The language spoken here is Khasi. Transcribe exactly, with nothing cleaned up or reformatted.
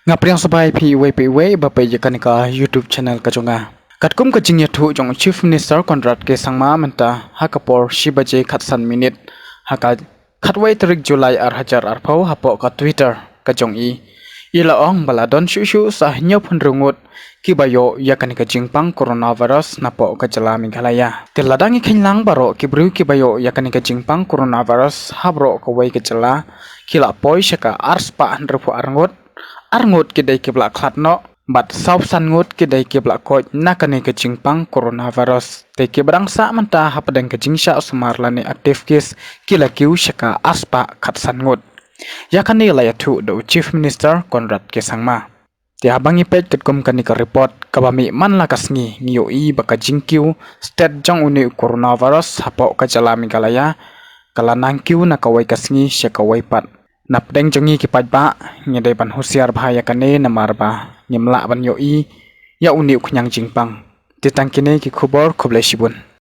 Nga pdiang sngewbha ïa phi iwei pa iwei ba peit ïa kane ka YouTube channel ka jong nga. Katkum ka jingïathuh jong u Chief Minister Conrad K Sangma mynta ha ka por shi baje khatsan minit ha ka khatwei tarik July ar hajar arphew hapoh ka Twitter ka jong i, i la ong ba la don shuh shuh sa hynñiewphew hynriew ngut kiba ïoh ïa kane ka jingpang coronavirus napoh ka jylla Meghalaya. Te lada ngi kheiñ lang baroh ki briew kiba ïoh ïa kane ka jingpang coronavirus ha baroh kawei ka jylla ki la poi sha ka arspah hynriewphew ar ngut, ar ngut ki dei kiba la khlad noh bad sawphew san ngut ki dei kiba la koit na kane ka jingpang coronavirus. Te kiba dang sah mynta hapdeng ka jingshah sumar lane active case ki la kiew sha ka arspah khatsan ngut. Ïa kane la ïathuh da u Chief Minister Conrad K Sangma. Te haba ngi peit katkum kane ka report kaba mih man la ka sngi ngi ïohi ba ka jingkiew stet jong une u coronavirus hapoh ka jylla Meghalaya ka la nang kiew na kawei ka sngi sha kawei pat. Napdeng jong ngi ki paidbah ngi dei ban husiar bha ïa kane namar ba ngim lah ban ïohi ïa une u khñiang jingpang. Te tang kine ki khubor, khublei shibun.